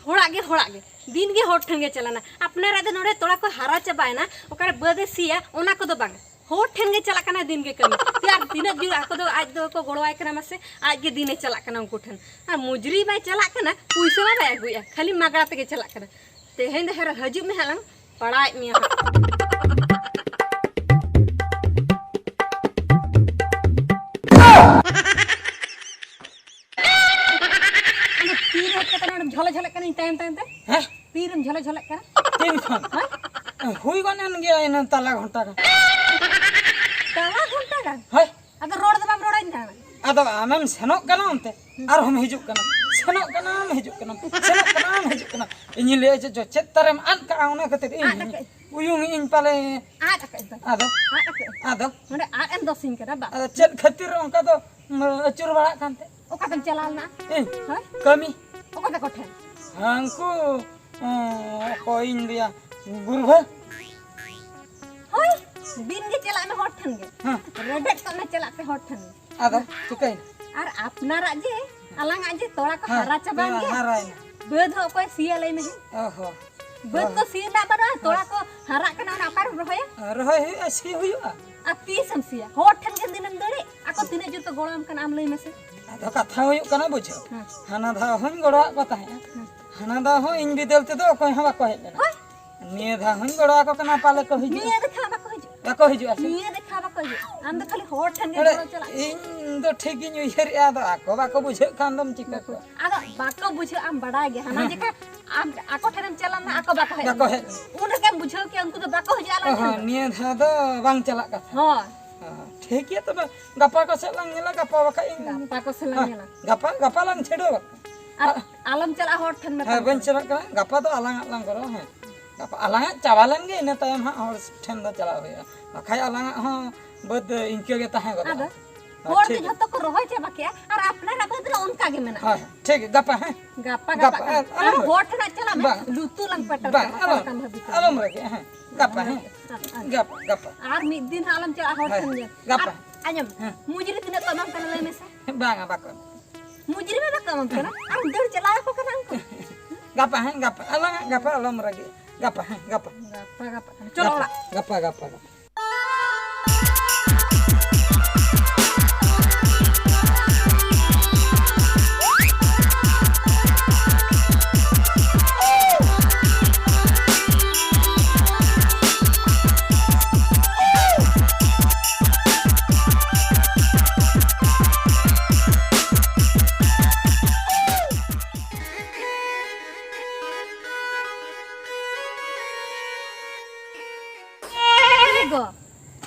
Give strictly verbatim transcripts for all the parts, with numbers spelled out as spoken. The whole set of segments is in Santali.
ᱦᱚᱲᱟᱜ ᱜᱮ, ᱦᱚᱲᱟᱜ ᱜᱮ, ᱫᱤᱱ ᱜᱮ ᱦᱚᱲ ᱴᱷᱮᱱ ᱜᱮ ᱪᱟᱞᱟᱜᱼᱟ᱾ ᱟᱯᱱᱟᱨᱟᱜ ᱫᱚ ᱱᱚᱰᱮ ᱛᱚᱲᱟ ᱠᱚ ᱦᱟᱨᱟ ᱪᱟᱵᱟᱭᱮᱱᱟ, ᱚᱠᱟᱨᱮ ᱵᱟᱹᱫ ᱮ ᱥᱤᱭᱟ, ᱚᱱᱟ ᱠᱚᱫᱚ ᱵᱟᱝ, ᱦᱚᱲ ᱴᱷᱮᱱ ᱜᱮ ᱪᱟᱞᱟᱜ ᱠᱟᱱᱟ ᱫᱤᱱ ᱜᱮ ᱠᱟᱹᱢᱤ᱾ ᱛᱮ ᱟᱨ ᱛᱤᱱᱟᱹᱜ ᱡᱳᱨ ᱟᱠᱚ ᱫᱚ ᱟᱡ ᱫᱚ ᱠᱚ ᱜᱚᱲᱚᱣᱟᱭ ᱠᱟᱱᱟ ᱢᱟᱥᱮ, ᱟᱡ ᱜᱮ ᱫᱤᱱᱮ ᱪᱟᱞᱟᱜ ᱠᱟᱱᱟ ᱩᱱᱠᱩ ᱴᱷᱮᱱ᱾ ᱟᱨ ᱢᱩᱡᱽᱨᱤ ᱵᱟᱭ ᱪᱟᱞᱟᱜ ᱠᱟᱱᱟ, ᱯᱩᱭᱥᱟᱹ ᱢᱟ ᱵᱟᱭ ᱟᱹᱜᱩᱭᱮᱫᱼᱟ, ᱠᱷᱟᱹᱞᱤ ᱢᱟᱜᱽᱲᱟ ᱛᱮᱜᱮ ᱪᱟᱞᱟᱜ ᱠᱟᱱᱟ᱾ ᱛᱮᱦᱮᱧ ᱫᱚ ᱦᱮᱨ ᱦᱤᱡᱩᱜ ᱢᱮ ᱦᱟᱸᱜ, ᱞᱟᱝ ᱯᱟᱲᱟᱣᱮᱫ ᱢᱮᱭᱟ ᱦᱟᱸᱜ᱾ ᱟᱫᱚ ᱛᱤᱨᱮ ᱦᱮᱡ ᱠᱟᱛᱮ ᱱᱚᱰᱮᱢ ᱡᱷᱚᱞᱮ ᱡᱷᱚᱞᱮᱜ ᱠᱟᱱᱟ ᱤᱧ ᱛᱟᱭᱚᱢ ᱛᱟᱭᱚᱢ ᱛᱮ? ᱦᱮᱸ? ᱛᱤᱨᱮᱢ ᱡᱷᱚᱞᱮ ᱡᱷᱚᱞᱮᱜ ᱠᱟᱱᱟ? ᱛᱤᱱ ᱠᱷᱚᱱ? ᱦᱮᱸ? ᱦᱩᱭ ᱜᱚᱫ ᱮᱱ ᱜᱮᱭᱟ ᱤᱱᱟᱹ ᱛᱟᱞᱟ ᱜᱷᱚᱱᱴᱟ ᱜᱟᱱ᱾ ᱛᱟᱞᱟ ᱜᱷᱚᱱᱴᱟ ᱜᱟᱱ? ᱦᱳᱭ᱾ ᱟᱫᱚ ᱨᱚᱲ ᱫᱚ ᱵᱟᱢ ᱨᱚᱲᱟᱹᱧ ᱠᱟᱱᱟ᱾ ᱟᱫᱚ ᱟᱢᱮᱢ ᱥᱮᱱᱚᱜ ᱠᱟᱱᱟ ᱚᱱᱛᱮ, ᱟᱨᱦᱚᱸᱢ ᱦᱤᱡᱩᱜ ᱠᱟᱱᱟ, ᱥᱮᱱᱚᱜ ᱠᱟᱱᱟᱢ ᱦᱤᱡᱩᱜ ᱠᱟᱱᱟᱢ, ᱥᱮᱱᱚᱜ ᱠᱟᱱᱟᱢ ᱦᱤᱡᱩᱜ ᱠᱟᱱᱟᱢ᱾ ᱤᱧᱤᱧ ᱞᱟᱹᱭᱟ ᱡᱮ, ᱡᱚ, ᱪᱮᱫ ᱛᱟᱨᱮᱢ ᱟᱫ ᱠᱟᱜᱼᱟ, ᱚᱱᱟ ᱠᱷᱟᱹᱛᱤᱨ ᱤᱧ ᱟᱫ ᱠᱟᱜᱼᱟᱹᱧ᱾ ᱩᱭᱩᱝ ᱤᱧ ᱯᱟᱞᱮ᱾ ᱟᱫ ᱟᱠᱟᱫ ᱫᱚ᱾ ᱟᱫᱚ? ᱟᱫ ᱟᱠᱟᱫ᱾ ᱟᱫᱚ? ᱱᱚᱰᱮ ᱟᱫ ᱮᱢ ᱫᱚᱥᱤᱧ ᱠᱟᱱᱟ ᱵᱟᱝ? ᱟᱫᱚ ᱪᱮᱫ ᱠᱷᱟᱹᱛᱤᱨ ᱚᱱᱠᱟ ᱫᱚ, ᱩᱢ, ᱟᱹᱪᱩᱨ ᱵᱟᱲᱟᱜ ᱠᱟᱱᱛᱮ? ᱚᱠᱟᱛᱮᱢ ᱪᱟᱞᱟᱣ ᱞᱮᱱᱟ? ᱤᱧ? ᱦᱳᱭ? ᱠᱟᱹᱢᱤ᱾ ᱚᱠᱚᱭ ᱛᱟᱠᱚ ᱴᱷᱮᱱ? ᱦᱟᱱᱠᱩ, ᱩᱸ, ᱚᱠᱚᱭᱤᱧ ᱞᱟᱹᱭᱟ, ᱜᱩᱨᱵᱷᱟᱹ᱾ ᱦᱳᱭ, ᱫᱤᱱ ᱜᱮ ᱪᱟᱞᱟᱜ ᱢᱮ ᱦᱚᱲ ᱴᱷᱮᱱ ᱜᱮ᱾ ᱦᱮᱸ᱾ ᱨᱮᱵᱮᱫ ᱠᱚᱜ ᱢᱮ ᱪᱟᱞᱟᱜ ᱛᱮ ᱦᱚᱲ ᱴᱷᱮᱱ ᱜᱮ᱾ ᱟᱫᱚ ᱪᱤᱠᱟᱹᱭᱮᱱᱟ? ᱟᱨ ᱟᱯᱱᱟᱨᱟᱜ ᱡᱮ, ᱟᱞᱟᱝᱟᱜ ᱡᱮ ᱛᱚᱲᱟ ᱠᱚ ᱦᱮᱸ, ᱦᱟᱨᱟ ᱪᱟᱵᱟᱭᱮᱱ ᱦᱮᱸ, ᱜᱮᱭᱟ᱾ ᱦᱟᱨᱟᱭᱮᱱᱟ᱾ ᱵᱟᱹᱫᱽ ᱦᱚᱸ ᱚᱠᱚᱭ ᱥᱤᱭᱟ ᱞᱟᱹᱭ ᱢᱮ ᱦᱮᱸ? ᱚ ᱦᱚᱸ᱾ ᱵᱟᱹᱫᱽ ᱦᱳᱭ᱾ ᱠᱚ ᱥᱤ ᱨᱮᱱᱟᱜ ᱵᱟᱹᱱᱩᱜᱼᱟ, ᱛᱚᱲᱟ ᱦᱳᱭ᱾ ᱠᱚ ᱦᱟᱨᱟᱜ ᱠᱟᱱᱟ, ᱚᱱᱟ ᱚᱠᱟᱨᱮᱢ ᱨᱚᱦᱚᱭᱟ? ᱨᱚᱦᱚᱭ ᱦᱩᱭᱩᱜᱼᱟ, ᱥᱤ ᱦᱩᱭᱩᱜᱼᱟ᱾ ᱟᱨ ᱛᱤᱥᱮᱢ ᱥᱤᱭᱟ? ᱦᱚᱲ ᱴᱷᱮᱱ ᱜᱮ ᱫᱤᱱᱮᱢ ᱫᱟᱹᱲᱮᱫ, ᱟᱠᱚ ᱛᱤᱱᱟᱹᱜ ᱡᱳᱨ ᱠᱚ ᱜᱚᱲᱚᱣᱟᱢ ᱠᱟᱱᱟ ᱟᱢ ᱞᱟᱹᱭ ᱢᱮᱥᱮ? ᱟᱫᱚ ᱠᱟᱛᱷᱟ ᱦᱩᱭᱩᱜ ᱠᱟᱱᱟ ᱵᱩᱡᱷᱟᱹᱣ᱾ ᱦᱮᱸ᱾ ᱦᱟᱱᱟ ᱫᱷᱟᱣ ᱦᱚᱸᱧ ᱜᱚᱲᱚᱣᱟᱜ ᱠᱚ ᱛᱟᱦᱮᱸᱫ᱾ ᱦᱮᱸ᱾ ᱦᱟᱱᱟ ᱫᱷᱟᱣ ᱦᱚᱸ ᱤᱧ ᱵᱤᱫᱟᱹᱞ ᱛᱮᱫᱚ ᱚᱠᱚᱭ ᱦᱚᱸ ᱵᱟᱠᱚ ᱦᱮᱡ ᱞᱮᱱᱟ᱾ ᱦᱳᱭ᱾ ᱱᱤᱭᱟᱹ ᱫᱷᱟᱣ ᱦᱚᱸᱧ ᱜᱚᱲᱚᱣᱟᱠᱚ ᱠᱟᱱᱟ, ᱯᱟᱞᱮ ᱠᱚ ᱦᱤᱡᱩᱜᱼᱟ᱾ ᱱᱤᱭᱟᱹ ᱫᱮᱠᱷᱟ ᱵᱟᱠᱚ ᱦᱤᱡᱩᱜᱼᱟ᱾ ᱵᱟᱠᱚ ᱦᱤᱡᱩᱜᱼᱟ ᱥᱮ? ᱱᱤᱭᱟᱹ ᱫᱮᱠᱷᱟ ᱵᱟᱠᱚ ᱦᱤᱡᱩᱜᱼᱟ᱾ ᱟᱢ ᱫᱚ ᱠᱷᱟᱹᱞᱤ ᱦᱚᱲ ᱴᱷᱮᱱ ᱜᱮ ᱱᱚᱰᱮ ᱜᱚᱲᱚ ᱪᱟᱞᱟᱜ ᱠᱟᱱᱟ᱾ ᱤᱧ ᱫᱚ ᱴᱷᱤᱠ ᱜᱤᱧ ᱩᱭᱦᱟᱹᱨᱮᱜᱼᱟ, ᱟᱫᱚ ᱟᱠᱚ ᱵᱟᱠᱚ ᱵᱩᱡᱷᱟᱹᱜ ᱠᱷᱟᱱ ᱫᱚᱢ ᱪᱤᱠᱟᱹ ᱠᱚᱣᱟ? ᱟᱫᱚ ᱵᱟᱠᱚ ᱵᱩᱡᱷᱟᱹᱜ, ᱟᱢ ᱵᱟᱰᱟᱭ ᱜᱮ, ᱦᱟᱱᱟ ᱦᱮᱸ᱾ ᱡᱮᱠᱷᱟ ᱟᱢ ᱟᱠᱚ ᱴᱷᱮᱱᱮᱢ ᱪᱟᱞᱟᱣ ᱞᱮᱱᱟ, ᱟᱠᱚ ᱵᱟᱠᱚ ᱦᱮᱡ ᱵᱟᱠᱚ ᱞᱮᱱᱟ᱾ ᱦᱮᱡ ᱞᱮᱱᱟ᱾ ᱩᱱ ᱨᱮᱜᱮᱢ ᱵᱩᱡᱷᱟᱹᱣ ᱠᱮᱭᱟ ᱩᱱᱠᱩ ᱫᱚ ᱵᱟᱠᱚ ᱦᱤᱡᱩᱜᱼᱟ ᱟᱞᱟᱝ ᱚ ᱴᱷᱮᱱ ᱦᱚᱸ, ᱫᱚ᱾ ᱱᱤᱭᱟᱹ ᱫᱷᱟᱣ ᱫᱚ ᱵᱟᱝ ᱪᱟᱞᱟᱜ ᱠᱟᱛᱷᱟ᱾ ᱦᱳᱭ᱾ ᱦᱚᱸ, ᱴᱷᱤᱠ ᱜᱮᱭᱟ ᱛᱚᱵᱮ, ᱜᱟᱯᱟ ᱠᱚ ᱥᱮᱫ ᱞᱟᱝ ᱧᱮᱞᱟ, ᱜᱟᱯᱟ ᱵᱟᱠᱷᱟᱡ ᱤᱧ ᱜᱟᱯᱟ ᱠᱚ ᱥᱮᱫ ᱞᱟᱝ ᱦᱮᱸ, ᱧᱮᱞᱟ᱾ ᱜᱟᱯᱟ, ᱜᱟᱯᱟ ᱞᱟᱝ ᱪᱷᱤᱰᱟᱹᱣᱟ᱾ ᱟᱨ ᱟᱞᱚᱢ ᱪᱟᱞᱟᱜᱼᱟ ᱦᱚᱲ ᱴᱷᱮᱱ ᱦᱮᱸ, ᱢᱮᱛᱟᱢ ᱵᱟᱹᱧ ᱠᱟᱱᱟ᱾ ᱪᱟᱞᱟᱜ ᱠᱟᱱᱟ, ᱜᱟᱯᱟ ᱫᱚ ᱟᱞᱟᱝᱟᱜ ᱞᱟᱝ ᱜᱚᱲᱚ, ᱦᱮᱸ᱾ ᱜᱟᱯᱟ ᱟᱞᱟᱝᱟᱜ ᱪᱟᱵᱟ ᱞᱮᱱ ᱜᱮ, ᱤᱱᱟᱹ ᱛᱟᱭᱚᱢ ᱦᱟᱸᱜ ᱦᱚᱲ ᱴᱷᱮᱱ ᱫᱚ ᱪᱟᱞᱟᱣ ᱦᱩᱭᱩᱜᱼᱟ, ᱵᱟᱠᱷᱟᱡ ᱟᱞᱟᱝᱟᱜ ᱦᱚᱸ ᱵᱟᱹᱫᱽ ᱤᱱᱠᱟᱹ ᱜᱮ ᱛᱟᱦᱮᱸ ᱜᱚᱫᱚᱜᱼᱟ᱾ ᱟᱫᱚ ᱦᱮᱸ, ᱦᱚᱲ ᱫᱚ ᱴᱷᱤᱠ ᱜᱮᱭᱟ᱾ ᱡᱷᱚᱛᱚ ᱠᱚ ᱨᱚᱦᱚᱭ ᱪᱟᱵᱟ ᱠᱮᱜᱼᱟ, ᱟᱨ ᱟᱯᱱᱟᱨᱟᱜ ᱵᱟᱹᱫᱽ ᱨᱮ ᱚᱱᱠᱟ ᱜᱮ ᱢᱮᱱᱟᱜᱼᱟ᱾ ᱦᱳᱭ, ᱦᱳᱭ, ᱴᱷᱤᱠ ᱜᱮᱭᱟ, ᱜᱟᱯᱟ, ᱦᱮᱸ᱾ ᱜᱟᱯᱟ, ᱜᱟᱯᱟ, ᱜᱟᱯᱟ᱾ ᱟᱨ ᱟᱨ ᱟᱞᱚᱢ ᱦᱚᱲ ᱨᱚᱲ-, ᱴᱷᱮᱱᱟᱜ ᱪᱟᱞᱟᱜ ᱢᱮ, ᱵᱟᱝ, ᱞᱩᱛᱩᱨ ᱞᱟᱝ ᱯᱮᱴᱮᱨ ᱵᱟᱝ, ᱠᱟᱜᱼᱟ, ᱟᱞᱚᱢ, ᱚᱠᱟ ᱞᱮᱠᱟᱢ ᱵᱷᱟᱹᱵᱤ ᱠᱟᱱᱟ᱾ ᱟᱞᱚᱢ ᱨᱟᱹᱜᱤᱜᱼᱟ, ᱦᱮᱸ, ᱜᱟᱯᱟ, ᱦᱮᱸ᱾ ᱟᱨ, ᱟᱨ, ᱜᱟᱯᱟ, ᱜᱟᱯᱟ᱾ ᱟᱨ ᱢᱤᱫ ᱫᱤᱱ ᱦᱟᱸᱜ ᱟᱞᱚᱢ ᱪᱟᱞᱟᱜᱼᱟ ᱦᱚᱲ ᱦᱳᱭ, ᱴᱷᱮᱱ ᱜᱮ᱾ ᱜᱟᱯᱟ᱾ ᱟᱨ ᱟᱸᱡᱚᱢ, ᱦᱮᱸ᱾ ᱢᱩᱡᱽᱨᱤ ᱛᱤᱱᱟᱹᱜ ᱠᱚ ᱮᱢᱟᱢ ᱠᱟᱱᱟ ᱞᱟᱹᱭ ᱢᱮᱥᱮ? ᱵᱟᱝᱟ, ᱵᱟᱠᱚ ᱮᱢᱟ᱾ ᱢᱩᱡᱽᱨᱤ ᱢᱟ ᱵᱟᱠᱚ ᱮᱢᱟᱢ ᱠᱟᱱᱟ, ᱟᱨ ᱫᱟᱹᱲ ᱪᱟᱞᱟᱣ ᱟᱠᱚ ᱠᱟᱱᱟ ᱩᱱᱠᱩ᱾ ᱜᱟᱯᱟ, ᱦᱮᱸ, ᱜᱟᱯᱟ᱾ ᱟᱞᱟᱝᱟᱜ ᱜᱟᱯᱟ ᱟᱞᱚᱢ ᱨᱟᱹᱜᱤᱜᱼᱟ᱾ ᱜᱟᱯᱟ, ᱦᱮᱸ, ᱜᱟᱯᱟ᱾ ᱜᱟᱯᱟ, ᱜᱟᱯᱟ᱾ ᱪᱚᱞᱚ ᱜᱟᱯᱟ, ᱚᱲᱟᱜ᱾ ᱜᱟᱯᱟ, ᱜᱟᱯᱟ, ᱜᱟᱯᱟ᱾ ᱮ ᱜᱚ,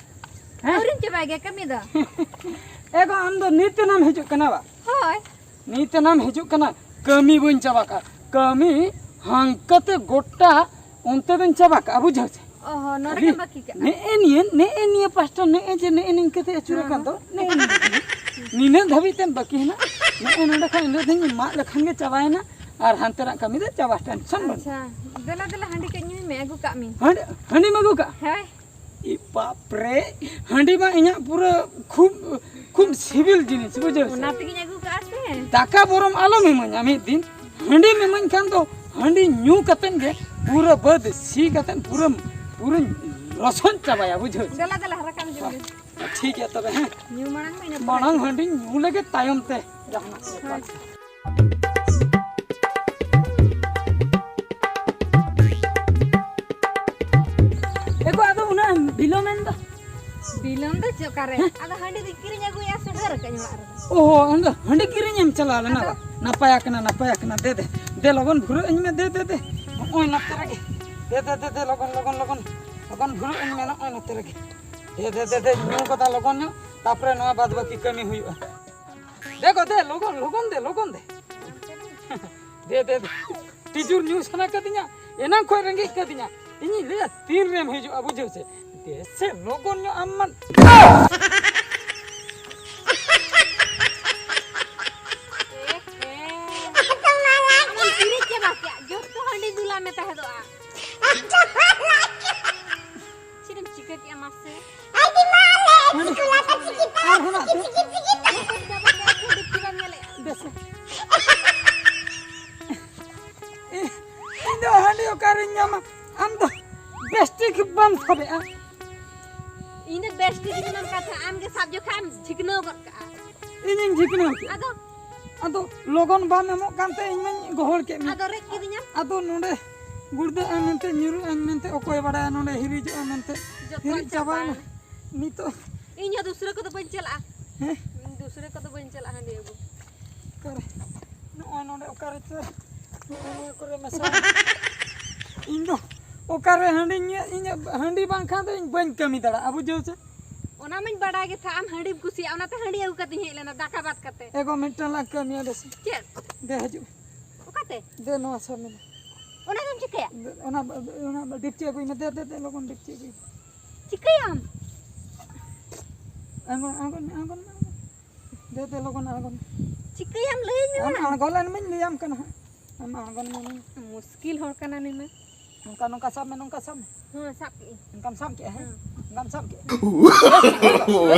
ᱦᱮᱸ? ᱟᱹᱣᱨᱤᱢ ᱪᱟᱵᱟᱭ ᱜᱮᱭᱟ ᱠᱟᱹᱢᱤ ᱫᱚ? ᱮ ᱜᱚ, ᱟᱢ ᱫᱚ ᱱᱤᱛ ᱮᱱᱟᱢ ᱦᱤᱡᱩᱜ ᱠᱟᱱᱟ ᱵᱟ? ᱦᱳᱭ᱾ ᱱᱤᱛ ᱮᱱᱟᱢ ᱦᱤᱡᱩᱜ ᱠᱟᱱᱟ, ᱠᱟᱹᱢᱤ ᱵᱟᱹᱧ ᱪᱟᱵᱟ ᱠᱟᱜᱼᱟ᱾ ᱠᱟᱹᱢᱤ ᱦᱟᱱᱠᱟᱛᱮ ᱜᱚᱴᱟ ᱚᱱᱛᱮ ᱫᱚᱧ ᱪᱟᱵᱟ ᱠᱟᱜᱼᱟ, ᱵᱩᱡᱷᱟᱹᱣ ᱥᱮ? ᱚ ᱦᱚᱸ, ᱱᱚᱰᱮ ᱠᱷᱟᱹᱞᱤ ᱜᱮᱢ ᱵᱟᱹᱠᱤ ᱠᱟᱜᱼᱟ? ᱱᱮᱜᱼᱮ ᱱᱤᱭᱟᱹ, ᱱᱮᱜᱼᱮ ᱱᱤᱭᱟᱹ ᱯᱟᱥᱴᱟ, ᱱᱮᱜᱼᱮ ᱡᱮ ᱱᱮᱜᱼᱮ ᱱᱤᱝᱠᱟᱹ ᱛᱮ ᱟᱹᱪᱩᱨ ᱦᱚᱸ, ᱟᱠᱟᱱ ᱦᱚᱸ᱾ ᱫᱚ, ᱱᱮᱜᱼᱮ ᱱᱤᱭᱟᱹ ᱜᱮ᱾ ᱱᱤᱱᱟᱹᱜ ᱫᱷᱟᱹᱵᱤᱡ ᱛᱮᱢ ᱵᱟᱹᱠᱤ ᱦᱮᱱᱟᱜ, ᱱᱮᱜᱼᱮ ᱱᱚᱰᱮ ᱠᱷᱚᱱ ᱤᱱᱟᱹ ᱫᱷᱟᱹᱵᱤᱡ ᱢᱟᱜ ᱞᱮᱠᱷᱟᱱ ᱜᱮ ᱪᱟᱵᱟᱭᱮᱱᱟ, ᱟᱨ ᱦᱟᱱᱛᱮ ᱱᱟᱜ ᱠᱟᱹᱢᱤ ᱫᱚ ᱪᱟᱵᱟ, ᱴᱮᱱᱥᱚᱱ ᱵᱟᱹᱱᱩᱜ᱾ ᱟᱪᱪᱷᱟ, ᱫᱮᱞᱟ, ᱫᱮᱞᱟ, ᱦᱟᱺᱰᱤ ᱠᱟᱹᱡ ᱧᱩᱭ ᱢᱮ, ᱟᱹᱜᱩ ᱠᱟᱜ ᱢᱤᱧ᱾ ᱦᱟᱺᱰᱤ, ᱦᱟᱺᱰᱤᱢ ᱟᱹᱜᱩ ᱠᱟᱜᱼᱟ? ᱦᱳᱭ᱾ ᱮ ᱵᱟᱯ ᱨᱮ, ᱦᱟᱺᱰᱤ ᱢᱟ ᱤᱧᱟᱜ ᱯᱩᱨᱟᱹ ᱠᱷᱩᱵ, ᱠᱷᱩᱵ ᱥᱤᱵᱤᱞ ᱡᱤᱱᱤᱥ, ᱵᱩᱡᱷᱟᱹᱣ ᱥᱮ? ᱚᱱᱟ ᱛᱮᱜᱤᱧ ᱟᱹᱜᱩ ᱠᱟᱜᱼᱟ ᱥᱮ᱾ ᱫᱟᱠᱟ ᱵᱚᱨᱚᱢ ᱟᱞᱚᱢ ᱤᱢᱟᱹᱧᱟ ᱢᱤᱫ ᱫᱤᱱ, ᱦᱟᱺᱰᱤᱢ ᱤᱢᱟᱹᱧ ᱠᱷᱟᱱ ᱫᱚ ᱦᱟᱺᱰᱤ ᱧᱩ ᱠᱟᱛᱮᱱ ᱜᱮ ᱯᱩᱨᱟᱹ ᱵᱟᱹᱫᱽ ᱥᱤ ᱠᱟᱛᱮᱱ ᱯᱩᱨᱟᱹ, ᱯᱩᱨᱟᱹᱧ ᱞᱚᱥᱚᱫ ᱪᱟᱵᱟᱭᱟ, ᱵᱩᱡᱷᱟᱹᱣ ᱥᱮ? ᱫᱮᱞᱟ, ᱫᱮᱞᱟ, ᱨᱟᱠᱟᱵ ᱦᱤᱡᱩᱜ ᱢᱮ᱾ ᱴᱷᱤᱠ ᱜᱮᱭᱟ ᱛᱚᱵᱮ, ᱦᱮᱸ᱾ ᱧᱩ ᱢᱟᱲᱟᱝ ᱢᱮ, ᱤᱱᱟᱹ ᱯᱚᱨᱮ ᱢᱟᱲᱟᱝ ᱦᱟᱺᱰᱤᱧ ᱧᱩ ᱞᱮᱜᱮ, ᱛᱟᱭᱚᱢ ᱛᱮ ᱡᱟᱦᱟᱱᱟᱜ ᱠᱚ᱾ ᱦᱳᱭ᱾ ᱮ ᱜᱚ, ᱟᱫᱚ ᱩᱱᱟᱹᱜ ᱮᱢ ᱵᱤᱞᱚᱢᱮᱱ ᱫᱚ? ᱵᱤᱞᱚᱢ ᱫᱚ ᱪᱮᱫ ᱚᱠᱟᱨᱮ? ᱦᱮᱸ? ᱟᱫᱚ ᱦᱟᱺᱰᱤ ᱫᱚᱧ ᱠᱤᱨᱤᱧ ᱟᱹᱜᱩᱭᱟ, ᱥᱮᱴᱮᱨ ᱟᱠᱟᱫ ᱟᱹᱧ ᱚᱲᱟᱜ ᱨᱮᱫᱚ᱾ ᱚ, ᱟᱢ ᱫᱚ ᱦᱟᱺᱰᱤ ᱠᱤᱨᱤᱧ ᱮᱢ ᱪᱟᱞᱟᱣ ᱞᱮᱱᱟ ᱟᱫᱚ? ᱵᱟ? ᱱᱟᱯᱟᱭ ᱟᱠᱟᱱᱟ, ᱱᱟᱯᱟᱭ ᱟᱠᱟᱱᱟ᱾ ᱫᱮ, ᱫᱮ, ᱫᱮ, ᱞᱚᱜᱚᱱ ᱵᱷᱩᱨᱟᱹᱜ ᱟᱹᱧ ᱢᱮ, ᱫᱮ, ᱫᱮ, ᱫᱮ᱾ ᱱᱚᱜᱼᱚᱭ ᱱᱚᱛᱮ ᱨᱮᱜᱮ᱾ ᱫᱮ, ᱫᱮ, ᱫᱮ, ᱫᱮ, ᱞᱚᱜᱚᱱ, ᱞᱚᱜᱚᱱ, ᱞᱚᱜᱚᱱ᱾ ᱞᱚᱜᱚᱱ ᱵᱷᱩᱨᱟᱹᱜ ᱟᱹᱧ ᱢᱮ, ᱱᱚᱜᱼᱚᱭ ᱱᱚᱛᱮ ᱨᱮᱜᱮ᱾ ᱫᱮ, ᱫᱮ, ᱫᱮ, ᱫᱮ, ᱧᱩ ᱜᱚᱫᱟ ᱞᱚᱜᱚᱱ ᱧᱚᱜ, ᱛᱟᱯᱚᱨᱮ ᱱᱚᱣᱟ ᱵᱟᱫ ᱵᱟᱹᱠᱤ ᱠᱟᱹᱢᱤ ᱦᱩᱭᱩᱜᱼᱟ᱾ ᱫᱮ ᱜᱚ, ᱫᱮ, ᱞᱚᱜᱚᱱ, ᱞᱚᱜᱚᱱ ᱫᱮ, ᱞᱚᱜᱚᱱ ᱫᱮ᱾ ᱫᱮ, ᱫᱮ, ᱫᱮ᱾ ᱛᱤᱡᱩᱨ ᱧᱩ ᱥᱟᱱᱟ ᱠᱟᱫᱤᱧᱟ, ᱮᱱᱟᱝ ᱠᱷᱚᱱ ᱨᱮᱸᱜᱮᱡ ᱠᱟᱫᱤᱧᱟ᱾ ᱤᱧᱤᱧ ᱞᱟᱹᱭᱟ, ᱛᱤᱱ ᱨᱮᱢ ᱦᱤᱡᱩᱜᱼᱟ, ᱵᱩᱡᱷᱟᱹᱣ ᱥᱮ? ᱫᱮ ᱥᱮ, ᱞᱚᱜᱚᱱ ᱧᱚᱜ ᱟᱢ ᱢᱟ᱾ ᱮ ᱦᱮ᱾ ᱟᱢᱟᱜ ᱠᱤᱨᱤᱧ ᱪᱟᱵᱟ ᱠᱮᱫ, ᱡᱚᱛᱚ ᱦᱟᱺᱰᱤ ᱫᱩᱞᱟ ᱢᱮ ᱛᱟᱦᱮᱸᱫᱚᱜᱼᱟ᱾ ᱪᱮᱫ ᱮᱢ ᱪᱤᱠᱟᱹ ᱠᱮᱜᱼᱟ ᱢᱟᱥᱮ? ᱟᱨᱦᱚᱸ ᱱᱟᱛᱮ᱾ ᱵᱮᱥ᱾ ᱮ, ᱟᱢ ᱫᱚ ᱵᱮᱥ ᱴᱷᱤᱠ ᱵᱟᱢ ᱥᱟᱵᱮᱜᱼᱟ᱾ ᱤᱧ ᱫᱚ ᱵᱮᱥ ᱴᱷᱤᱠ ᱜᱮ ᱢᱮᱱᱟᱢ ᱠᱟᱛᱷᱟ, ᱟᱢ ᱜᱮ ᱥᱟᱵ ᱡᱚᱠᱷᱟᱡ ᱮᱢ ᱡᱷᱤᱠᱱᱟᱹᱣ ᱜᱚᱫ ᱠᱟᱜᱼᱟ᱾ ᱤᱧᱤᱧ ᱡᱷᱤᱠᱱᱟᱹᱣ ᱠᱮᱫ᱾ ᱟᱫᱚ? ᱟᱫᱚ ᱞᱚᱜᱚᱱ ᱵᱟᱢ ᱮᱢᱚᱜ ᱠᱟᱱᱛᱮ ᱤᱧ ᱢᱟᱧ ᱜᱚᱦᱚᱲ ᱠᱮᱫ ᱢᱮ᱾ ᱟᱫᱚ ᱨᱮᱡ ᱠᱤᱫᱤᱧᱟᱢ᱾ ᱟᱫᱚ ᱱᱚᱰᱮ ᱜᱩᱲᱫᱟᱹᱜᱼᱟ ᱢᱮᱱᱛᱮ, ᱧᱩᱨᱩᱜᱼᱟᱧ ᱢᱮᱱᱛᱮ, ᱚᱠᱚᱭ ᱵᱟᱲᱟᱭᱟ ᱱᱚᱰᱮ ᱦᱤᱨᱤᱡᱚᱜᱼᱟ ᱢᱮᱱᱛᱮ᱾ ᱡᱚᱛᱚ ᱦᱤᱨᱤᱡ ᱪᱟᱵᱟᱭᱮᱱᱟ᱾ ᱪᱟᱵᱟᱭᱮᱱᱟ᱾ ᱱᱤᱛᱚᱜ ᱤᱧ ᱦᱚᱸ ᱫᱩᱥᱨᱟᱹ ᱠᱚᱫᱚ ᱵᱟᱹᱧ ᱪᱟᱞᱟᱜᱼᱟ᱾ ᱦᱮᱸ? ᱤᱧ ᱫᱩᱥᱨᱟᱹ ᱠᱚᱫᱚ ᱵᱟᱹᱧ ᱪᱟᱞᱟᱜᱼᱟ ᱦᱟᱺᱰᱤ ᱟᱹᱜᱩ᱾ ᱚᱠᱟᱨᱮ? ᱱᱚᱜᱼᱚᱭ ᱱᱚᱰᱮ ᱚᱠᱟᱨᱮ ᱪᱚ? ᱱᱚᱜᱼᱚ ᱱᱚᱣᱟ ᱠᱚᱨᱮ ᱢᱮᱥᱟ᱾ ᱤᱧ ᱫᱚ ᱚᱠᱟᱨᱮ ᱦᱟᱺᱰᱤᱧ ᱧᱩᱭᱟ? ᱤᱧ ᱦᱟᱺᱰᱤ ᱵᱟᱝᱠᱷᱟᱱ ᱫᱚ ᱤᱧ ᱵᱟᱹᱧ ᱠᱟᱹᱢᱤ ᱫᱟᱲᱮᱭᱟᱜᱼᱟ, ᱵᱩᱡᱷᱟᱹᱣ ᱥᱮ? ᱚᱱᱟ ᱢᱟᱧ ᱵᱟᱰᱟᱭ ᱜᱮ ᱛᱟᱦᱮᱸᱫ, ᱟᱢ ᱦᱟᱺᱰᱤᱢ ᱠᱩᱥᱤᱭᱟᱜᱼᱟ, ᱚᱱᱟᱛᱮ ᱦᱟᱺᱰᱤ ᱟᱹᱜᱩ ᱠᱟᱛᱮᱧ ᱦᱮᱡ ᱞᱮᱱᱟ, ᱫᱟᱠᱟ ᱵᱟᱫ ᱠᱟᱛᱮ᱾ ᱮᱜᱳ, ᱢᱤᱫᱴᱟᱝ ᱞᱟᱝ ᱠᱟᱹᱢᱤᱭᱟ ᱫᱮᱥᱮ᱾ ᱪᱮᱫ? ᱫᱮ ᱦᱤᱡᱩᱜ᱾ ᱚᱠᱟᱛᱮ? ᱫᱮ ᱱᱚᱣᱟ ᱥᱟᱵ ᱢᱮ᱾ ᱚᱱᱟ ᱫᱚᱢ ᱪᱤᱠᱟᱹᱭᱟ? ᱫᱮ, ᱚᱱᱟ, ᱚᱱᱟ ᱰᱮᱠᱪᱤ ᱟᱹᱜᱩᱭ ᱢᱮ, ᱫᱮ, ᱫᱮ, ᱫᱮ, ᱞᱚᱜᱚᱱ ᱰᱮᱠᱪᱤ ᱟᱹᱜᱩᱭ ᱢᱮ᱾ ᱪᱤᱠᱟᱹᱭᱟᱢ? ᱟᱬᱜᱚᱱ, ᱟᱬᱜᱚᱱ ᱢᱮ, ᱟᱬᱜᱚᱱ ᱢᱮ, ᱟᱬᱜᱚᱱ ᱢᱮ᱾ ᱫᱮ, ᱫᱮ, ᱞᱚᱜᱚᱱ ᱟᱬᱜᱚᱱ ᱢᱮ᱾ ᱪᱤᱠᱟᱹᱭᱟᱢ ᱞᱟᱹᱭᱟᱹᱧ ᱢᱮ ᱟᱢ ᱢᱟ᱾ ᱟᱬᱜᱚ ᱞᱮᱱ ᱢᱮᱧ ᱞᱟᱹᱭᱟᱢ ᱠᱟᱱᱟ ᱦᱟᱸᱜ᱾ ᱟᱢ ᱟᱬᱜᱚᱱ ᱢᱮ ᱢᱟᱲᱟᱝ᱾ ᱢᱩᱥᱠᱤᱞ ᱦᱚᱲ ᱠᱟᱱᱟ ᱱᱤᱱᱟᱹᱜ᱾ ᱱᱚᱝᱠᱟ, ᱱᱚᱝᱠᱟ ᱥᱟᱵ ᱢᱮ, ᱱᱚᱝᱠᱟ ᱥᱟᱵ ᱢᱮ᱾ ᱦᱮᱸ, ᱥᱟᱵ ᱠᱮᱜᱼᱟᱹᱧ᱾ ᱱᱚᱝᱠᱟᱢ ᱥᱟᱵ ᱠᱮᱜᱼᱟ, ᱦᱮᱸ? ᱦᱮᱸ᱾ ᱱᱚᱝᱠᱟᱢ ᱥᱟᱵ ᱠᱮᱜᱼᱟ᱾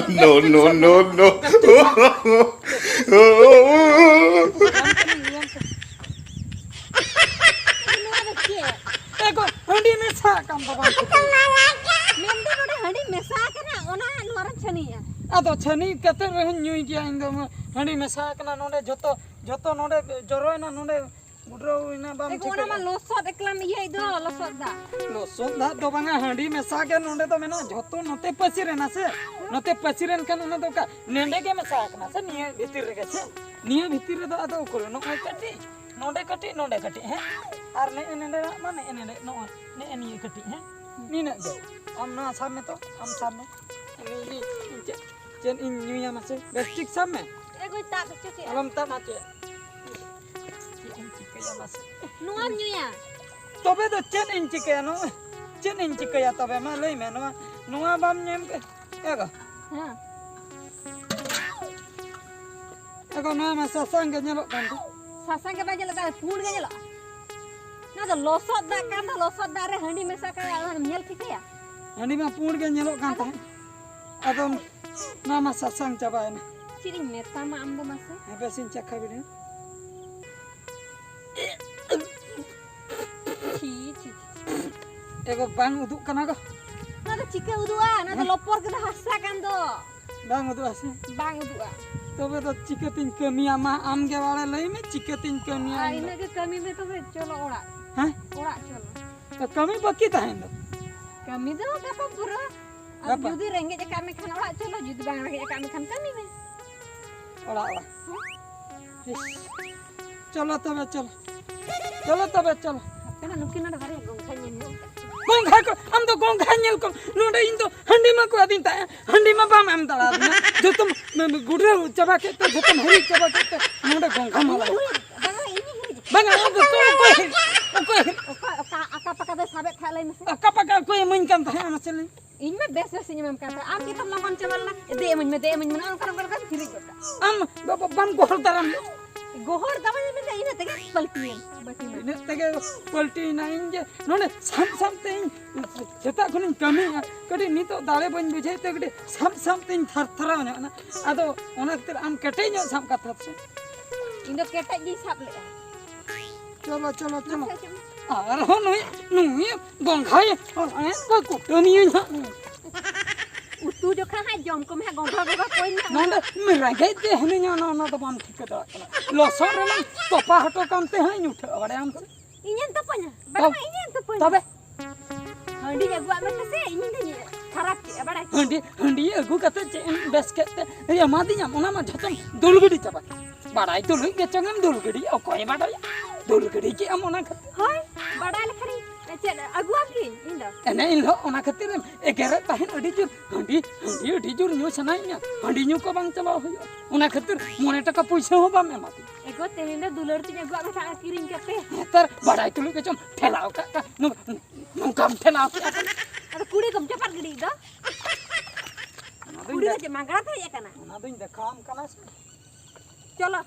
No, no, no, no. ᱞᱟᱹᱭᱟᱢ ᱠᱟᱹᱱᱟᱹᱧ, ᱞᱟᱹᱭᱟᱢ ᱠᱟᱹᱱᱟᱹᱧ᱾ ᱱᱚᱣᱟ ᱫᱚ ᱪᱮᱫ? ᱮ ᱜᱚ, ᱦᱟᱺᱰᱤ ᱢᱮᱥᱟ ᱟᱠᱟᱱ ᱫᱚ ᱵᱟᱝ ᱴᱷᱤᱠᱟᱹ᱾ ᱢᱮᱱᱫᱚ ᱱᱚᱰᱮ ᱦᱟᱺᱰᱤ ᱢᱮᱥᱟ ᱟᱠᱟᱱᱟ, ᱚᱱᱟ ᱱᱚᱣᱟ ᱨᱮᱢ ᱪᱷᱟᱹᱱᱤᱭᱮᱜᱼᱟ᱾ ᱟᱫᱚ ᱪᱷᱟᱹᱱᱤ ᱠᱟᱛᱮ ᱨᱮᱦᱚᱸᱧ ᱧᱩᱭ ᱜᱮᱭᱟ ᱤᱧ ᱫᱚ᱾ ᱦᱟᱺᱰᱤ ᱢᱮᱥᱟ ᱟᱠᱟᱱᱟ ᱱᱚᱰᱮ, ᱡᱚᱛᱚ, ᱡᱚᱛᱚ ᱱᱚᱰᱮ ᱡᱚᱨᱚᱭᱮᱱᱟ, ᱱᱚᱰᱮ ᱜᱩᱰᱨᱟᱹᱣ ᱮᱱᱟ, ᱵᱟᱢ ᱮ ᱜᱚ, ᱚᱱᱟ ᱢᱟ ᱴᱷᱤᱠᱟᱹᱭᱟ᱾ ᱞᱚᱥᱚᱫ ᱮᱠᱞᱟᱢ ᱤᱭᱟᱹᱭ ᱫᱚ, ᱞᱚᱥᱚᱫ ᱫᱟᱜ᱾ ᱞᱚᱥᱚᱫ ᱫᱟᱜ ᱫᱚ ᱵᱟᱝᱟ, ᱦᱟᱺᱰᱤ ᱢᱮᱥᱟ ᱜᱮ ᱱᱚᱰᱮ ᱫᱚ ᱢᱮᱱᱟᱜᱼᱟ᱾ ᱡᱷᱚᱛᱚ ᱱᱚᱛᱮ ᱯᱟᱹᱥᱤᱨ ᱮᱱᱟ ᱥᱮ, ᱱᱚᱛᱮ ᱯᱟᱹᱥᱤᱨ ᱮᱱ ᱠᱷᱟᱱ ᱚᱱᱟ ᱫᱚ ᱚᱠᱟ ᱱᱮᱸᱰᱮ ᱜᱮ ᱢᱮᱥᱟ ᱟᱠᱟᱱᱟ ᱥᱮ, ᱱᱤᱭᱟᱹ ᱵᱷᱤᱛᱤᱨ ᱨᱮᱜᱮ ᱥᱮ, ᱱᱤᱭᱟᱹ ᱵᱷᱤᱛᱤᱨ ᱨᱮᱫᱚ ᱟᱫᱚ ᱩᱠᱩᱨ ᱱᱚᱜᱼᱚᱭ ᱠᱟᱹᱴᱤᱡ, ᱱᱚᱰᱮ ᱠᱟᱹᱴᱤᱡ, ᱱᱚᱰᱮ ᱠᱟᱹᱴᱤᱡ, ᱦᱮᱸ, ᱟᱨ ᱱᱮᱜᱼᱮ ᱱᱮᱸᱰᱮᱱᱟᱜ ᱢᱟ ᱱᱮᱜᱼᱮ ᱱᱮᱸᱰᱮ, ᱱᱚᱜᱼᱚᱭ ᱱᱮᱜᱼᱮ ᱱᱤᱭᱟᱹ ᱠᱟᱹᱴᱤᱡ, ᱦᱮᱸ, ᱱᱤᱱᱟᱹᱜ ᱜᱮ᱾ ᱟᱢ ᱱᱚᱣᱟ ᱥᱟᱵ ᱢᱮ ᱛᱚ, ᱟᱢ ᱥᱟᱵ ᱢᱮ, ᱤᱧ, ᱤᱧ, ᱤᱧ ᱪᱮᱫ, ᱪᱮᱫ ᱤᱧ ᱧᱩᱭᱟ ᱢᱟᱥᱮ? ᱵᱮᱥ ᱴᱷᱤᱠ ᱥᱟᱵ ᱢᱮ᱾ ᱮ ᱜᱚᱭ, ᱛᱟᱵ ᱦᱚᱪᱚ ᱠᱮᱫᱼᱟ᱾ ᱟᱞᱚᱢ ᱛᱟᱵ ᱦᱚᱪᱚᱭᱟ᱾ ᱪᱮᱫ ᱤᱧ ᱪᱤᱠᱟᱹᱭᱟ ᱢᱟᱥᱮ? ᱱᱚᱣᱟᱢ ᱧᱩᱭᱟ? ᱛᱚᱵᱮ ᱫᱚ ᱪᱮᱫ ᱤᱧ ᱪᱤᱠᱟᱹᱭᱟ? ᱱᱚᱣᱟ ᱪᱮᱫ ᱤᱧ ᱪᱤᱠᱟᱹᱭᱟ ᱛᱚᱵᱮ? ᱢᱟ ᱞᱟᱹᱭ ᱢᱮ, ᱱᱚᱣᱟ, ᱱᱚᱣᱟ ᱵᱟᱢ ᱧᱮᱞ ᱠᱮ-, ᱮ ᱜᱚ᱾ ᱦᱮᱸ᱾ ᱮ ᱜᱚ, ᱱᱚᱣᱟ ᱢᱟ ᱥᱟᱥᱟᱝ ᱜᱮ ᱧᱮᱞᱚᱜ ᱠᱟᱱ ᱫᱚ᱾ ᱥᱟᱥᱟᱝ ᱜᱮ ᱵᱟᱭ ᱧᱮᱞᱚᱜ ᱠᱟᱱᱟ, ᱯᱩᱸᱰ ᱜᱮ ᱧᱮᱞᱚᱜᱼᱟ᱾ ᱱᱚᱣᱟ ᱫᱚ ᱞᱚᱥᱚᱫ ᱫᱟᱜ ᱠᱟᱱ ᱫᱚ, ᱞᱚᱥᱚᱫ ᱫᱟᱜ ᱨᱮ ᱦᱟᱺᱰᱤ ᱢᱮᱥᱟ ᱠᱟᱭᱟ, ᱚᱱᱟᱢ ᱧᱮᱞ ᱴᱷᱤᱠᱟᱹᱭᱟ? ᱦᱟᱺᱰᱤ ᱢᱟ ᱯᱩᱸᱰ ᱜᱮ ᱧᱮᱞᱚᱜ ᱠᱟᱱ ᱟᱫᱚ? ᱛᱟᱦᱮᱸᱫ᱾ ᱟᱫᱚ ᱱᱚᱣᱟ ᱢᱟ ᱥᱟᱥᱟᱝ ᱪᱟᱵᱟᱭᱮᱱᱟ᱾ ᱪᱮᱫ ᱤᱧ ᱢᱮᱛᱟᱢᱟ ᱟᱢ ᱫᱚ ᱢᱟᱥᱮ? ᱦᱮᱸ, ᱵᱮᱥ ᱤᱧ ᱪᱟᱠᱷᱟ ᱵᱤᱰᱟᱹᱣ᱾ ᱪᱷᱤ, ᱪᱷᱤ, ᱪᱷᱤ, ᱪᱷᱤ᱾ ᱮᱜᱳ, ᱵᱟᱝ ᱩᱫᱩᱜ ᱠᱟᱱᱟ ᱜᱳ᱾ ᱚᱱᱟ ᱫᱚ ᱪᱤᱠᱟᱹ ᱩᱫᱩᱜᱼᱟ? ᱚᱱᱟ ᱫᱚ ᱦᱮᱸ? ᱞᱚᱯᱚᱨ ᱜᱮ ᱫᱚ ᱦᱟᱥᱟ ᱠᱟᱱ ᱫᱚ᱾ ᱵᱟᱝ ᱩᱫᱩᱜᱼᱟ ᱥᱮ? ᱵᱟᱝ ᱩᱫᱩᱜᱼᱟ᱾ ᱛᱚᱵᱮ ᱫᱚ ᱪᱤᱠᱟᱹᱛᱤᱧ ᱠᱟᱹᱢᱤᱭᱟ? ᱢᱟ ᱟᱢ ᱜᱮ ᱵᱟᱲᱮ ᱞᱟᱹᱭ ᱢᱮ, ᱪᱤᱠᱟᱹᱛᱤᱧ ᱠᱟᱹᱢᱤᱭᱟ ᱟᱨ ᱤᱧ ᱫᱚ? ᱤᱱᱟᱹᱜ ᱜᱮ ᱠᱟᱹᱢᱤ ᱢᱮ ᱛᱚᱵᱮ, ᱪᱚᱞᱚ ᱚᱲᱟᱜ᱾ ᱦᱮᱸ? ᱚᱲᱟᱜ ᱪᱚᱞᱚ᱾ ᱛᱚ ᱠᱟᱹᱢᱤ ᱵᱟᱹᱠᱤ ᱛᱟᱦᱮᱱ ᱫᱚ? ᱠᱟᱹᱢᱤ ᱫᱚ ᱜᱟᱯᱟ ᱯᱩᱨᱟᱹ᱾ ᱟᱨ ᱜᱟᱯᱟ? ᱡᱩᱫᱤ ᱨᱮᱸᱜᱮᱡ ᱟᱠᱟᱫ ᱢᱮ ᱠᱷᱟᱱ ᱚᱲᱟᱜ ᱪᱚᱞᱚ, ᱡᱩᱫᱤ ᱵᱟᱝ ᱨᱮᱸᱜᱮᱡ ᱟᱠᱟᱫ ᱢᱮ ᱠᱷᱟᱱ ᱠᱟᱹᱢᱤ ᱢᱮ᱾ ᱚᱲᱟᱜ, ᱚᱲᱟᱜ᱾ ᱦᱮᱸ? ᱤᱥ᱾ ᱪᱚᱞᱚ ᱛᱚᱵᱮ, ᱪᱚᱞᱚ᱾ ᱪᱚᱞᱚ ᱛᱚᱵᱮ, ᱪᱚᱞᱚ᱾ ᱦᱟᱯᱮ ᱱᱟ, ᱱᱩᱠᱤᱱ ᱱᱚᱰᱮ ᱵᱟᱨᱭᱟ ᱜᱚᱝᱜᱷᱟᱧ ᱧᱮᱞ ᱧᱚᱜ ᱠᱟᱜ ᱠᱤᱱᱟ᱾ ᱜᱚᱝᱜᱷᱟ ᱠᱚ, ᱟᱢ ᱫᱚ ᱜᱚᱝᱜᱷᱟ ᱧᱮᱞ ᱠᱚᱢ᱾ ᱱᱚᱰᱮ ᱤᱧ ᱫᱚ ᱦᱟᱺᱰᱤ ᱢᱟ ᱠᱚ ᱟᱹᱫᱤᱧ ᱛᱟᱦᱮᱸᱫ᱾ ᱦᱟᱺᱰᱤ ᱢᱟ ᱵᱟᱢ ᱮᱢ ᱫᱟᱲᱮᱭᱟᱫᱤᱧᱟ᱾ ᱡᱚᱛᱚᱢ ᱜᱩᱰᱨᱟᱹᱣ ᱪᱟᱵᱟ ᱠᱮᱫ ᱛᱮ, ᱡᱚᱛᱚᱢ ᱦᱤᱨᱤᱡ ᱪᱟᱵᱟ ᱠᱮᱫ ᱛᱮ, ᱱᱚᱰᱮ ᱜᱚᱝᱜᱷᱟ ᱢᱟ ᱵᱟᱝ᱾ ᱵᱟᱝᱟ, ᱤᱧ ᱦᱤᱨᱤᱡ᱾ ᱵᱟᱝᱟ, ᱟᱢ ᱫᱚ ᱚᱠᱚᱭ, ᱚᱠᱚᱭ ᱦᱤᱨᱤᱡ? ᱚᱠᱚᱭ, ᱚᱠᱟ, ᱟᱠᱟ ᱯᱟᱠᱟ ᱫᱚᱭ ᱥᱟᱵᱮᱫ ᱛᱟᱦᱮᱸᱫ, ᱞᱟᱹᱭ ᱢᱮᱥᱮ? ᱟᱠᱟ ᱯᱟᱠᱟ ᱚᱠᱚᱭ ᱤᱢᱟᱹᱧ ᱠᱟᱱ ᱛᱟᱦᱮᱸᱫ, ᱢᱟᱥᱮ ᱞᱟᱹᱭ? ᱤᱧ ᱢᱟ ᱵᱮᱥ ᱵᱮᱥ ᱤᱧ ᱮᱢᱟᱢ ᱠᱟᱱ ᱛᱟᱦᱮᱸᱫ, ᱟᱢ ᱜᱮᱛᱚᱢ ᱞᱚᱜᱚᱱ ᱪᱟᱵᱟ ᱞᱮᱱᱟ᱾ ᱫᱮ ᱤᱢᱟᱹᱧ ᱢᱮ, ᱫᱮ ᱤᱢᱟᱹᱧ ᱢᱮ, ᱱᱚᱜᱼᱚ ᱱᱚᱝᱠᱟ ᱱᱚᱝᱠᱟ ᱠᱟᱛᱮᱢ ᱦᱤᱨᱤᱡ ᱜᱚᱫ ᱠᱟᱜᱼᱟ᱾ ᱟᱢ ᱵᱟ-, ᱵᱟ-, ᱵᱟᱢ ᱜᱚᱦᱚᱲ ᱫᱟᱨᱟᱢ ᱞᱮᱫ? ᱜᱚᱦᱚᱲ ᱫᱟᱨᱟᱢ ᱢᱮᱱᱫᱟ, ᱤᱱᱟᱹ ᱛᱮᱜᱮ ᱯᱟᱹᱞᱴᱤᱭᱮᱱ, ᱵᱟᱹᱴᱤ ᱢᱟ᱾ ᱤᱱᱟᱹ ᱛᱮᱜᱮ ᱯᱟᱹᱞᱴᱤᱭᱮᱱᱟ᱾ ᱤᱧ ᱡᱮ ᱱᱚᱰᱮ ᱥᱟᱵ ᱥᱟᱵ ᱛᱮ ᱤᱧ ᱥᱮᱛᱟᱜ ᱠᱷᱚᱱᱤᱧ ᱠᱟᱹᱢᱤᱭᱮᱫᱼᱟ, ᱠᱟᱹᱴᱤᱡ ᱱᱤᱛᱚᱜ ᱫᱟᱲᱮ ᱵᱟᱹᱧ ᱵᱩᱡᱷᱟᱹᱣ ᱛᱮ ᱠᱟᱹᱴᱤᱡ ᱥᱟᱵ ᱥᱟᱵ ᱛᱮᱧ ᱛᱷᱟᱨ ᱛᱷᱟᱨᱟᱣ ᱧᱚᱜ ᱮᱱᱟ᱾ ᱟᱫᱚ ᱚᱱᱟ ᱠᱷᱟᱹᱛᱤᱨ ᱟᱢ ᱠᱮᱴᱮᱡ ᱧᱚᱜ ᱥᱟᱵ ᱠᱟᱛᱷᱟ ᱥᱮ᱾ ᱤᱧ ᱫᱚ ᱠᱮᱴᱮᱡ ᱜᱤᱧ ᱥᱟᱵ ᱞᱮᱫᱼᱟ᱾ ᱪᱚᱞᱚ, ᱪᱚᱞᱚ, ᱪᱚᱞᱚ᱾ ᱢᱟᱥᱮ ᱦᱤᱡᱩᱜ ᱢᱮ᱾ ᱟᱨᱦᱚᱸ ᱱᱩᱭ, ᱱᱩᱭ ᱜᱚᱝᱜᱷᱟᱭ ᱦᱚᱲ ᱠᱚ ᱠᱩᱴᱟᱹᱢᱤᱭᱟᱹᱧ ᱦᱟᱸᱜ ᱱᱩᱭ᱾ ᱩᱛᱩ ᱡᱚᱠᱷᱟ ᱦᱟᱸᱜ ᱡᱚᱢ ᱠᱚᱢᱮ ᱦᱟᱸᱜ ᱜᱚᱝᱜᱷᱟ ᱜᱚᱝᱜᱷᱟ ᱠᱚᱧ ᱦᱟᱸᱜ᱾ ᱱᱚᱰᱮ ᱨᱮᱸᱜᱮᱡ ᱛᱮ ᱦᱤᱱᱟᱹᱧᱟ, ᱚᱱᱟ, ᱚᱱᱟ ᱫᱚ ᱵᱟᱢ ᱴᱷᱤᱠᱟᱹ ᱫᱟᱲᱮᱭᱟᱜ ᱠᱟᱱᱟ᱾ ᱞᱚᱥᱚᱫ ᱨᱮᱢᱟᱧ ᱛᱚᱯᱟ ᱦᱚᱴᱚ ᱠᱟᱱ ᱛᱮ ᱦᱟᱸᱜ ᱤᱧ ᱩᱴᱷᱟᱹᱜᱼᱟ, ᱵᱟᱲᱟᱭᱟᱢ ᱥᱮ? ᱤᱧᱮᱢ ᱛᱚᱯᱟᱧᱟ? ᱵᱟᱝ, ᱛᱚᱵ-, ᱤᱧᱮᱢ ᱛᱚᱯᱟᱧᱟ᱾ ᱛᱚᱵᱮ? ᱦᱟᱺᱰᱤᱧ ᱟᱹᱜᱩᱣᱟᱜ ᱢᱮ ᱛᱮᱥᱮ ᱤᱧ ᱫᱚᱧ ᱠᱷᱟᱨᱟᱯ ᱠᱮᱜᱼᱟ, ᱵᱟᱲᱟᱭ ᱠᱮᱜᱼᱟ᱾ ᱦᱟᱺᱰᱤ, ᱦᱟᱺᱰᱤ ᱟᱹᱜᱩ ᱠᱟᱛᱮ ᱪᱮᱫ ᱮᱢ ᱵᱮᱥ ᱠᱮᱫ ᱛᱮ ᱮᱢᱟᱫᱤᱧᱟᱢ, ᱚᱱᱟ ᱢᱟ ᱡᱷᱚᱛᱚᱢ ᱫᱩᱞ ᱜᱤᱰᱤ ᱪᱟᱵᱟ ᱠᱮᱫ᱾ ᱵᱟᱲᱟᱭ ᱛᱩᱞᱩᱡ ᱜᱮ ᱪᱚᱝ ᱮᱢ ᱫᱩᱞ ᱜᱤᱰᱤ, ᱚᱠᱚᱭᱮ ᱵᱟᱰᱟᱭᱟ? ᱫᱩᱞ ᱜᱤᱰᱤ ᱠᱮᱜ ᱟᱢ ᱚᱱᱟ ᱠᱷᱟᱹᱛᱤᱨ᱾ ᱦᱳᱭ, ᱵᱟᱰᱟᱭ ᱞᱮᱠᱷᱟᱱᱤᱧ ᱪᱮᱫ ᱟᱹᱜᱩᱣᱟᱢ ᱠᱤᱧ ᱤᱧ ᱫᱚ? ᱮᱱᱮ ᱤᱱ ᱦᱤᱞᱳᱜ ᱚᱱᱟ ᱠᱷᱟᱹᱛᱤᱨ ᱮᱢ ᱮᱜᱮᱨᱮᱫ ᱛᱟᱦᱮᱸᱫ ᱟᱹᱰᱤ ᱡᱳᱨ, ᱦᱟᱺᱰᱤ, ᱦᱟᱺᱰᱤ ᱟᱹᱰᱤ ᱡᱳᱨ ᱧᱩ ᱥᱟᱱᱟᱭᱮᱫ ᱢᱮᱭᱟ, ᱦᱟᱺᱰᱤ ᱧᱩ ᱠᱚ ᱵᱟᱝ ᱪᱟᱞᱟᱣ ᱦᱩᱭᱩᱜᱼᱟ, ᱚᱱᱟ ᱠᱷᱟᱹᱛᱤᱨ ᱢᱚᱬᱮ ᱴᱟᱠᱟ ᱯᱩᱭᱥᱟᱹ ᱦᱚᱸ ᱵᱟᱢ ᱮᱢᱟ ᱫᱤᱧᱟ᱾ ᱮᱜᱳ, ᱛᱮᱦᱮᱧ ᱫᱚ ᱫᱩᱞᱟᱹᱲ ᱛᱤᱧ ᱟᱹᱜᱩᱣᱟᱜ ᱢᱮ ᱛᱟᱦᱮᱸᱫ ᱠᱤᱨᱤᱧ ᱠᱟᱛᱮ᱾ ᱱᱮᱛᱟᱨ ᱵᱟᱰᱟᱭ ᱛᱩᱞᱩᱡ ᱜᱮ ᱪᱚᱢ ᱴᱷᱮᱞᱟᱣ ᱠᱟᱜ ᱠᱟᱱ, ᱱᱚᱝ-, ᱱᱚᱝᱠᱟᱢ ᱴᱷᱮᱞᱟᱣ ᱠᱮᱜᱼᱟ᱾ ᱟᱫᱚ ᱠᱩᱲᱤ ᱠᱚᱢ ᱪᱟᱯᱟᱫ ᱜᱤᱰᱤᱭᱮᱫ ᱫᱚ᱾ ᱚᱱᱟ ᱫᱚᱧ ᱠᱩᱲᱤ ᱫᱚ ᱫᱮᱠ-, ᱪᱮᱫ ᱢᱟᱜᱽᱲᱟ ᱛᱮ ᱦᱮᱡ ᱟᱠᱟᱱᱟ? ᱚᱱᱟ ᱫᱚᱧ ᱫᱮᱠᱷᱟᱣᱟᱢ ᱠᱟᱱᱟ ᱥᱮ᱾ ᱪᱚᱞᱚ᱾